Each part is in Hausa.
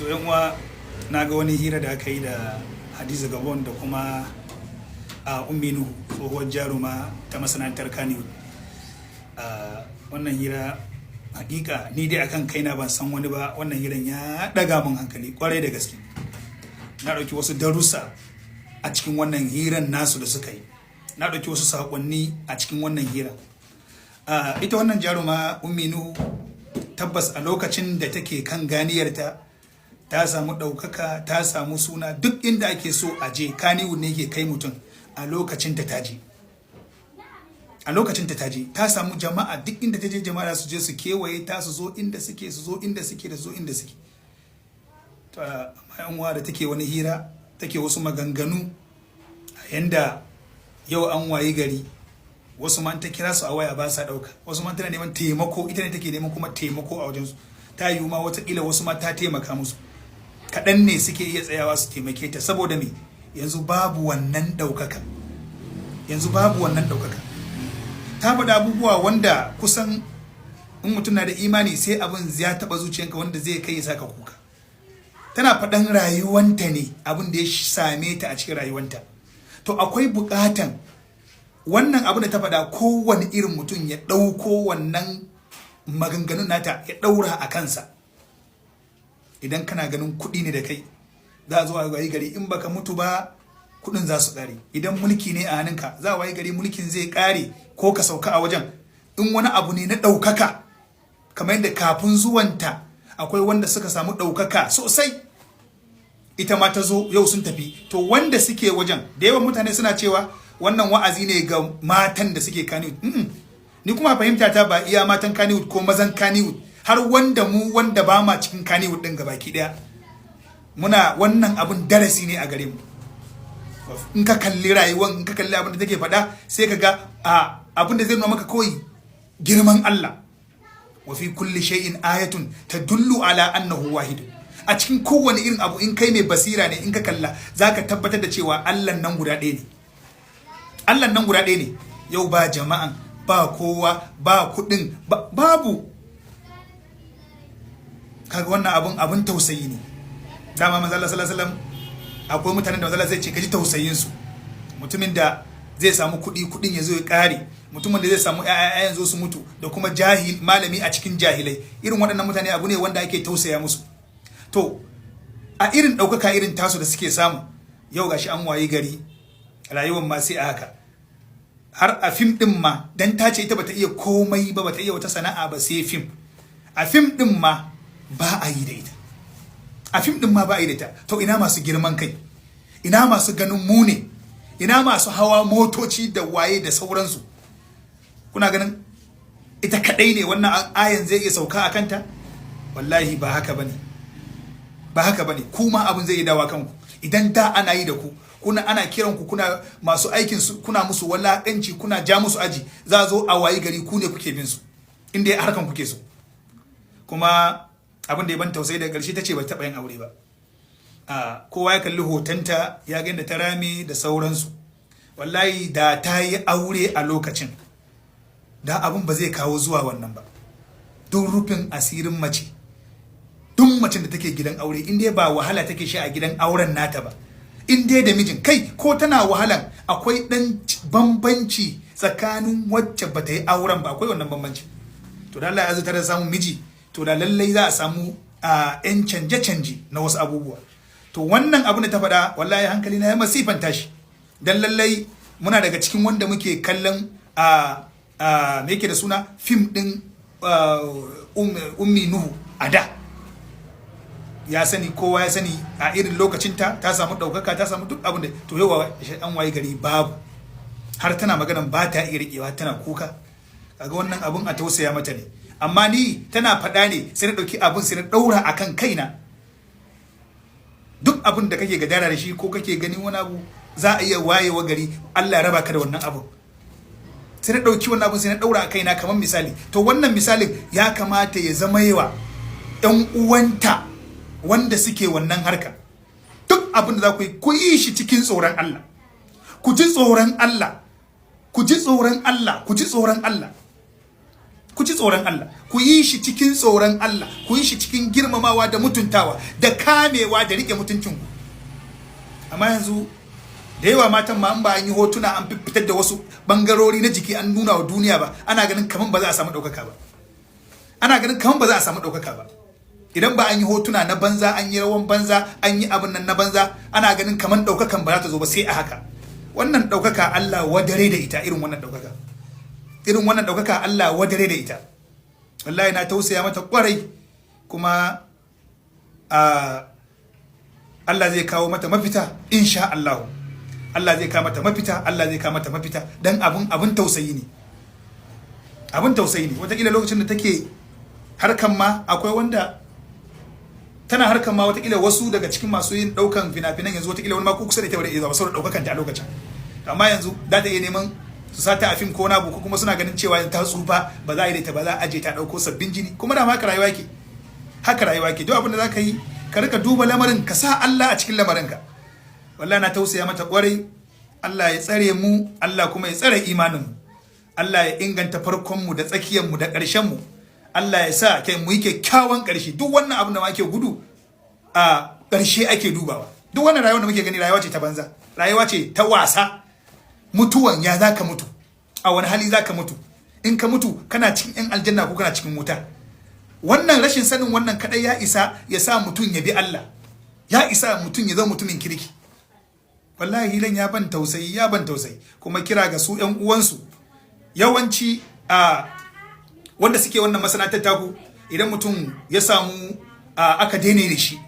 To yan uwa, na ga wani hira da aka yi da Hadiza Gabon da kuma a Ummi Nuhu, tsohuwar jaruma ta masana'antar Kannywood. Wannan hira, hakika ni dai akan kaina ban san wani ba, wannan hiran ya daga mun hankali kwarai da gaske. Na ɗauki wasu darussa a cikin wannan hiran nasu da suka yi, na ɗauki wasu saƙonni a cikin wannan hiran. Ita wannan jaruma Ummi Nuhu, tabbas a lokacin da take kan ganiyarta ta samu ɗaukaka, ta samu suna. Duk inda ake so a je, Kannywood ne ke kai mutum. A lokacin ta taje, a lokacin ta taje, ta samu jama'a. Duk inda ta je, jama'a su je su kewaye ta, su zo inda suke, su zo inda suke da zo inda suke. To amma yan uwa, da take wani hira, take wasu maganganu a yanda yau an wayi gari, wasu man ta kira su a waya ba sa dauka, wasu man tana neman taimako, ita ne take neman kuma taimako a wajensu. Ta yiwu ma watakila wasu ma ta taimaka musu, kaɗan ne suke iya tsayawa su taimake ta. Saboda me? Yanzu babu wannan ɗaukaka, yanzu babu wannan ɗaukaka. Ta faɗa abubuwa wanda kusan in mutum na da imani sai abin ya taɓa zuciyanka, wanda zai kai ya saka kuka. Tana faɗan rayuwanta ne, abin da ya same ta a cikin rayuwanta. To akwai buƙatan wannan abin da ta faɗa, kowane irin mutum ya ɗauko wannan maganganun nata ya ɗaura a kansa. Idan kana ganin kuɗi ne da kai, za a zo a wayi gari in baka mutu ba kuɗin za su ƙare. Idan mulki ne a hannunka, za a wayi gari mulkin zai ƙare ko ka sauka a wajen. In wani abu ne na ɗaukaka, kamar yadda kafin zuwanta akwai wanda suka samu ɗaukaka sosai, ita ma ta zo, yau sun tafi. To wanda suke wajen da yawan mutane suna cewa wannan wa'azi ne ga matan da suke Kannywood. Ni kuma fahimta ta, ba iya matan Kannywood ko mazan Kannywood, har wanda mu wanda ba ma cikin Kannywood din gabaki daya, muna wannan abun darasi ne a gare mu. In ka kalli rayuwan, in ka kalli abin da take faɗa, sai ka ga a abin da zai nuna maka kawai girman Allah. Wa fi kulli shay'in ayatun tadullu ala annahu wahid. A cikin kowane irin abu, in kai mai basira ne, in ka kalla zaka tabbatar da cewa Allah nan guda ɗaya ne, Allah nan guda ɗaya ne. Yau ba jama'an, ba kowa, ba kuɗin, babu. Kaga wannan abun tausayi ne. Dama manzo Allah sallallahu alaihi wasallam, akwai mutanen da manzo Allah zai ce kaji tausayin su: mutumin da zai samu kuɗi, kuɗin ya zo ya ƙare, mutumin da zai samu ƴaƴa yanzu su mutu, da kuma jahil malami a cikin jahilai. Irin waɗannan mutane abu ne wanda ake tausaya musu. To a irin ɗaukaka irin tasu da suke samu, yau gashi an wayi gari rayuwar ma sai a haka. Har a fim ɗin ma, dan ta ce ita bata iya komai ba, bata iya wata sana'a ba sai fim, a fim ɗin ma ba a yi da ita, a fim ɗin ma ba a yi da ita. To ina masu girman kai? Ina masu ganin mu ne? Ina masu hawa motoci da waye da sauransu? Kuna ganin ita kadai ne wannan ayan zai iya sauka a kanta? Wallahi ba haka bane, ba haka bane. Kuma abin zai iya dawa kanku. Idan da ana yi da ku, kuna ana kiran ku, kuna masu aikin su, kuna musu walakanci, kuna ja musu aji, za a zo a wayi gari ku ne kuke bin su, inda ya harkan kuke so. Kuma abin da ya ban tausayi, daga ƙarshe ta ce ba taɓa yin aure ba. Kowa ya kalli hotonta ya ga da ta rame da sauransu. Wallahi da ta yi aure a lokacin da, abin ba zai kawo zuwa wannan ba. Don rufin asirin mace, duk macen da take gidan aure, in dai ba wahala take sha a gidan auren nata ba, in dai da mijin, kai ko tana wahalan, akwai dan bambanci tsakanin wacce bata yi auren ba. Akwai wannan bambanci. To da Allah ya zutar da samun miji, to da lallai za a samu a yan canje-canje na wasu abubuwa. To wannan abu da ta faɗa, wallahi hankali na ya masifan tashi, dan lallai muna daga cikin wanda muke kallon a me yake da suna, fim din Ummi Nuhu a da. Ya sani, kowa ya sani a irin lokacinta ta samu ɗaukaka, ta samu duk abin da. To yau an wayi gari babu. Har tana maganan ba ta iya riƙewa, tana kuka. Kaga wannan abun a tausaya mata ne. Amma ni tana faɗa ne sai na ɗauki abun, sai na ɗaura akan kaina. Duk abin da kake gadara da shi ko kake ganin wani abu, za a iya wayewa gari Allah ya raba ka da wannan abun. Sai na ɗauki wannan abun, sai na ɗaura a kaina kamar misali. To wannan misalin ya kamata ya zama yawa ‘yan uwanta wanda suke wannan harka. Duk abin da za ku yi, ku yi shi cikin tsoron Allah. Ku ji tsoron Allah, ku ji tsoron Allah, ku ji tsoron Allah. Ku ci tsoron Allah, ku yi shi cikin tsoron Allah, ku yi shi cikin girmamawa da mutuntawa da kamewa da rike mutuncinku. Amma yanzu da yawa matan ma, in ba an yi hotuna an fitar da wasu bangarori na jiki an nuna wa duniya ba, ana ganin kaman ba za a samu ɗaukaka ba. Ana ganin kaman ba za a samu ɗaukaka ba idan ba an yi hotuna na banza, an yi rawan banza, an yi abin nan na banza. Ana ganin kaman ɗaukakan ba za ta zo ba sai a haka. Wannan ɗaukaka, Allah wadare da ita. Irin wannan ɗaukaka, irin wannan ɗaukaka, Allah wadare da ita. Wallahi na tausaya mata kwarai, kuma Allah zai kawo mata mafita, insha Allah. Allah zai kawo mata mafita, Allah zai kawo mata mafita, dan abun tausayi ne, abun tausayi ne. Wataƙila lokacin da take harkan ma, akwai wanda tana harkan ma, watakila wasu daga cikin masu yin daukan fina-finan yanzu, watakila wani ma ko kusa da ita ba da iya zama saboda daukakan ta a lokacin. Amma yanzu za ta iya neman su sata a fim ko na ko kuma suna ganin cewa ta tsufa, ba za a yi da ita ba, za a aje ta, dauko sabbin jini. Kuma da haka rayuwa ke, haka rayuwa ke. Duk abin da za ka yi, ka rika duba lamarin, ka sa Allah a cikin lamarin ka. Wallahi na tausaya mata kwarai. Allah ya tsare mu, Allah kuma ya tsare imanin mu, Allah ya inganta farkon mu da tsakiyar mu da ƙarshen mu. Allah ya sa kai mu yi kyakkyawan ƙarshe. Duk wannan abin da ake gudu, a ƙarshe ake dubawa. Duk wannan rayuwar da muke gani, rayuwa ce ta banza, rayuwa ce ta wasa. Mutuwan, ya za ka mutu? A wani hali za ka mutu? In ka mutu, kana cikin 'yan aljanna ko kana cikin wuta? Wannan rashin sanin wannan kadai ya isa ya sa mutum ya bi Allah, ya isa mutum ya zama mutumin kirki. Wallahi hilan ya ban tausayi, ya ban tausayi. Kuma kira ga su 'yan uwansu, yawanci a wanda suke wannan masana'antar taku, idan mutum ya samu aka daina da shi,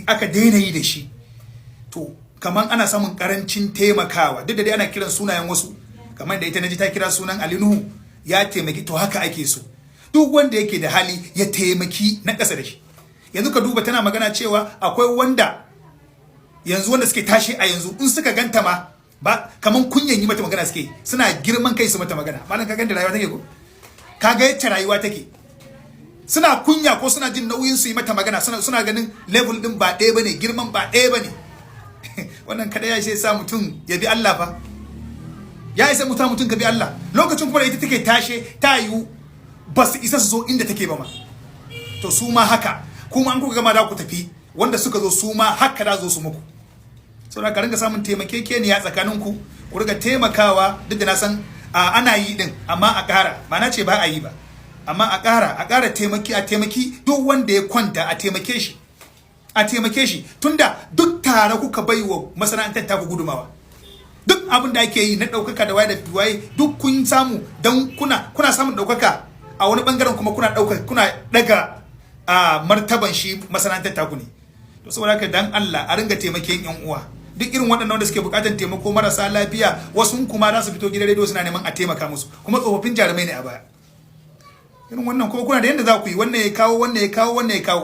aka daina yi da shi, to kamar ana samun karancin taimakawa. Duk da dai ana kiran sunayen wasu, kamar da ita naji ta kira sunan Ali Nuhu ya taimaki. To haka ake so, duk wanda yake da hali ya taimaki na ƙasa da shi. Yanzu ka duba, tana magana cewa akwai wanda yanzu, wanda suke tashi a yanzu, in suka ganta ma ba kaman kunyan yi mata magana suke, suna girman kai su mata magana. Malam, ka ganta, rayuwa take ko? Ka ga yacce rayuwa take? Suna kunya ko suna jin nauyin su yi mata magana, suna ganin level din ba ɗaya bane, girman ba ɗaya bane. Wannan kada ya sa mutum ya bi Allah fa, ya isa mutum ka bi Allah. Lokacin kuma da ita take tashe, ta yiwu ba su isa su zo inda take ba ma. To su ma haka, kuma an kuka gama da ku tafi, wanda suka zo su ma haka da zo su muku. Saboda ka ringa samun taimakekeniya tsakaninku, ku riga taimakawa. Duk da na san ana yi din, amma a ƙara. Ba na ce ba a yi ba, amma a ƙara, a ƙara taimaki, a taimaki duk wanda ya kwanta, a taimake shi, a taimake shi, tunda duk tare kuka bai wa masana'antar taku gudumawa. Duk abin da ake yi na ɗaukaka da waye da waye, duk kun samu don kuna samun ɗaukaka a wani bangaren, kuma kuna ɗauka, kuna ɗaga a martaban shi masana'antar taku ne. To saboda haka, dan Allah a ringa taimaken yan uwa, duk irin waɗannan wanda suke buƙatar taimako, marasa lafiya. Wasu kuma za su fito gidan rediyo suna neman a taimaka musu, kuma tsofaffin jarumai ne a baya. Irin wannan kuma kuna da yadda za ku yi, wannan ya kawo, wannan ya kawo, wannan ya kawo.